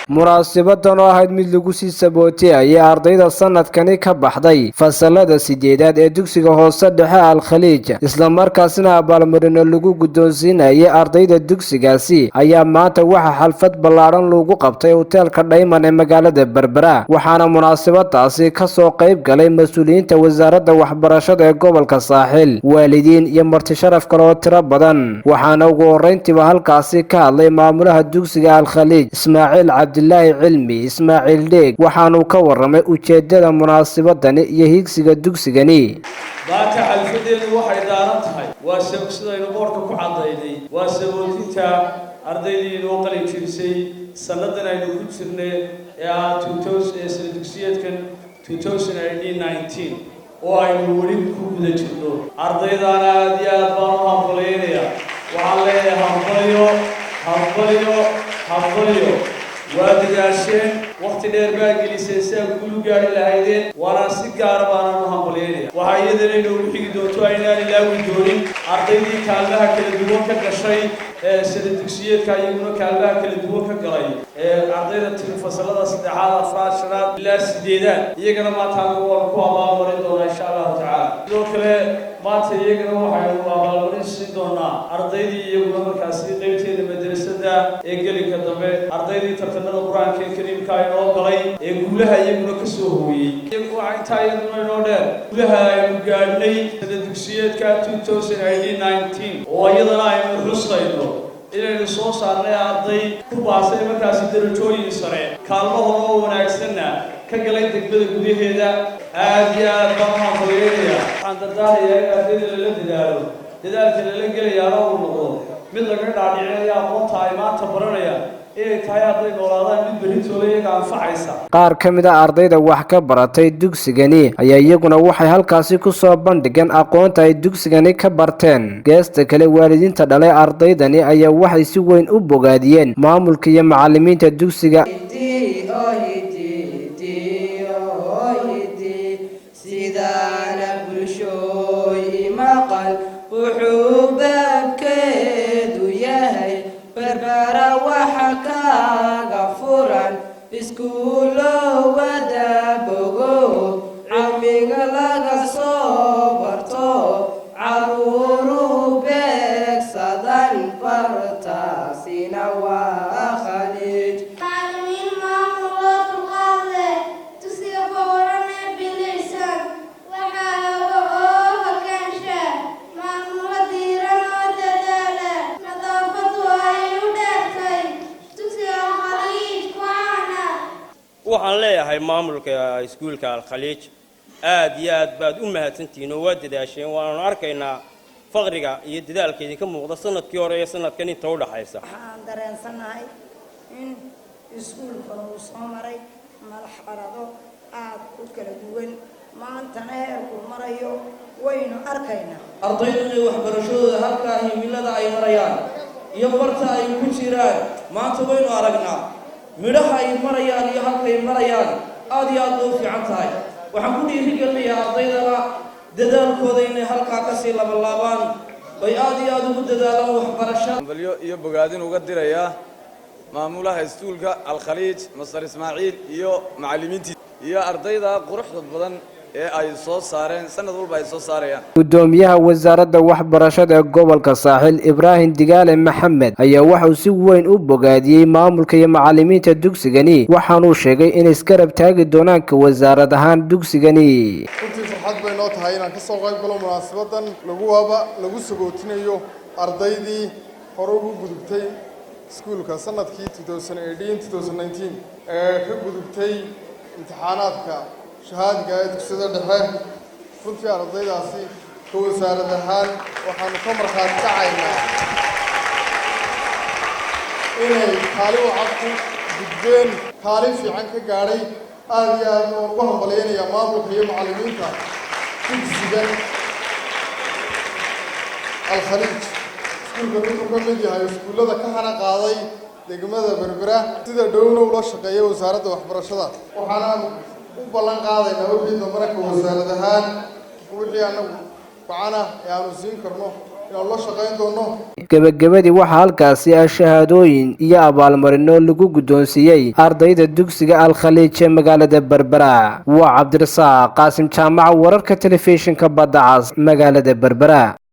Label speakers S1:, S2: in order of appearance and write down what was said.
S1: Munaasibadan oo ahayd mid lagu sii sabootiyayay ardayda sanadkani ka baxday fasalada sideedaad ee dugsiga hoose dhexe Al-Khaliij, islamarkaasina abaalmarino lagu guddoonsiinayay ardayda dugsigaasi, ayaa maanta waxaa xaflad ballaadhan lagu qabtay hoteelka Dhayman ee magaalada Berbera. Waxaana munaasabadaasi kasoo qayb galay mas-uuliyiinta wasaaradda waxbarashada ee gobolka Saaxil, waalidiin iyo marti sharaf kale oo tiro badan. Waxaana ugu horeyntiiba halkaasi ka hadlay maamulaha dugsiga Al-Khaliij, Ismaaciil Cabdilaahi Cilmi, Ismaaciil Dheeg. Waxaanuu ka waramay ujeedada munaasabadani iyo higsiga dugsigani.
S2: Maanta xafladeedu waxay daaran tahay waa sidaynu boorka ku caddaynay, waa sabootinta ardaydii inoo qalin jebisay sannadan aynu ku jirnay ee ah ee sana dugsiyeedkan 2019 oo aynu weli ku guda jirno. Ardaydaana aada iyo aad baan u hambalyaynaya. Waxaan leeyahay hambalyo, hambalyo, hambalyo. Waa dadaasheen, wakhti dheer baa geliseen si aad guulu gaari lahaydeen, waana si gaara baanaan u hambalyaynaya. Waxaa iyadana inoogu xigi doonto, aynaan ilaawi doonin, ardaydii kaalmaha kala duwan ka gashay ee sana dugsiyeedka, iyaguna kaalmaha kala duwan ka galay, ee ardayda tiri fasalada saddexaad, afraad, shanaad ilaa sideedaad. Iyagana maanta anagu waanu ku abaalmarin doonaa, insha Allahu tacaala. Sidoo kale maanta iyagana waxaynu abaalmarin siin doonaa ardaydii iyaguna markaasi qeybteeda madrasada ee gelinka dambe, ardaydii tartanada Qur-aanka ee Kariimka inoo galay ee guulaha iyaguna ka soo hooyey. Waxaa intaa iyaduna inoo dheer guulaha aynu gaadhnay sana dugsiyeedka 2019, oo iyadana aynu xusayno inaynu soo saarnay arday ku baasay markaasi darajooyin sare, kaalmo hore oo wanaagsanna ka galay degmada gudaheeda. Aada iyo aad baan u hambalyeynaya. Waxaan dardaarayaa in ardayda lala dadaalo, dadaalka lala gelayaana uu noqdo mid laga dhaadhicinayo aqoonta ay maanta baranayaan inay tahay, hadday noolaadaan, mid berritooda iyaga anfacaysa.
S1: Qaar ka mid ah ardayda wax ka baratay dugsigani ayaa iyaguna waxay halkaasi ku soo bandhigeen aqoonta ay dugsigani ka barteen. Geesta kale, waalidiinta dhalay ardaydani ayaa waxay si weyn u bogaadiyeen maamulka iyo macalimiinta dugsiga.
S3: Sidaana bulshooy maqal wuxuu baabkeedu yahay Berbera waxa kaaga furan iskuulo wada bogo, cilmiga laga soo barto, caruuruhu beegsadan, bartaasina waa Khaliij.
S4: Macallimiin, maamuloo dulqaad leh, dugsiga boqoran ee bilicsan waxaa oga oo hogaansha maamulo diiran oo dadaala, nadaafadu ay u dheertay, dugsiga Alkhaliij kucaana.
S5: Waxaan leeyahay maamulka iskuulka Alkhaliij, aad iyo aad baad u mahadsantihiin oo waa dadaasheen. Waanaanu arkaynaa faqriga iyo dadaalka idinka muuqda sanadkii hore iyo sanadkan inta u dhaxaysa.
S6: Waxaan dareensanahay in iskuulkan uu soo maray marxalado aada u kala duwan, maantana heerkuu marayo waynu arkaynaa.
S7: Ardaydu inay waxbarashadooda halkaa himilada ay marayaan iyo barta ay ku jiraan maanta waynu aragnaa, midhaha ay marayaan iyo halkay marayaan aada iyo aad bay u fiican tahay. Waxaan ku dhiirigelinayaa ardaydana dadaalkooda inay halkaa kasii labalaabaan bay aada iyo aada ugu dadaalaan waxbarashada.
S8: Hambalyo iyo bogaadin uga dirayaa maamulaha iskuulka Alkhaliij, Mister Ismaaciil, iyo macallimiintiisa iyo ardayda quruxda badan ee ay soo saareen, sanad walba ay soo saarayaan.
S1: Gudoomiyaha wasaaradda waxbarashada ee gobolka Saaxil, Ibraahim Digaale Maxamed, ayaa waxauu si weyn u bogaadiyey maamulka iyo macalimiinta dugsigani. Waxaanuu sheegay inay iskarab taagi doonaan ka wasaarad ahaan dugsigani.
S9: Runtii farxad bay noo tahay inaan ka soo qayb galo munaasabadan lagu waaba lagu sagootinayo ardaydii hore ugu gudubtay iskuulka sanadkii 2018 ee ka gudubtay imtixaanaadka shahaadiga ee dugsiyada dhexe. Runtii ardaydaasi ka wasaarad ahaan waxaanu ka markhaati kacaynaa inay kaalin wacan ku gudbeen, kaalin fiican ka gaadhay. Aada iyo aadna waan ugu hambalyaynayaa maamulka iyo macallimiinta dugsigan Alkhaliij. Iskuulkan wuxuu ka mid yahay iskuullada ka hana qaaday degmada Berbera, sida dhowna ula shaqeeya wasaaradda waxbarashada. Waxaana u ballan qaadaynaa wixii dambena ka wasaarad ahaan wixii annagu gacana ee aanu siin karno. Inaanu la shaqayn doono.
S1: Gebagabadii waxaa halkaasi ah shahaadooyin iyo abaalmarino lagu guddoonsiiyey ardayda dugsiga Al-Khaliij ee magaalada Berbera. Waa Cabdirasaaq Qaasim Jaamaca, wararka telefishinka Badda Cas, magaalada Berbera.